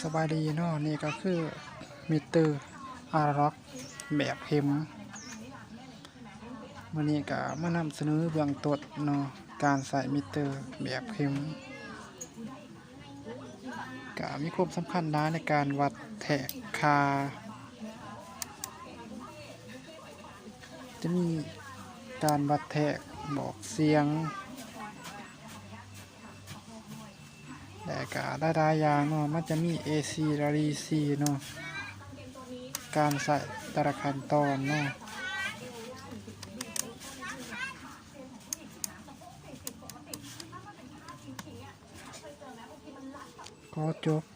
ສະບາຍດີເນາະ ນີ້ກໍຄືມິເຕີອານາລັອກແບບເຂັມ. ມື້ນີ້ກໍມານຳສະເໜີເບື້ອງຕົ້ນເນາະ ການໃຊ້ມິເຕີແບບເຂັມ ກໍມີຄວາມສຳຄັນຫຼາຍໃນການວັດແທກຄ່າ ຈະມີການວັດແທກບອກສຽງ ແລະກະຫຼາຍໆຢ່າງເນາະ ມັນຈະມີເອຊີ ແລະ ດີຊີເນາະ ການໃຊ້ແຕ່ລະຂັ້ນຕອນເນາະ. ຂໍຈົບ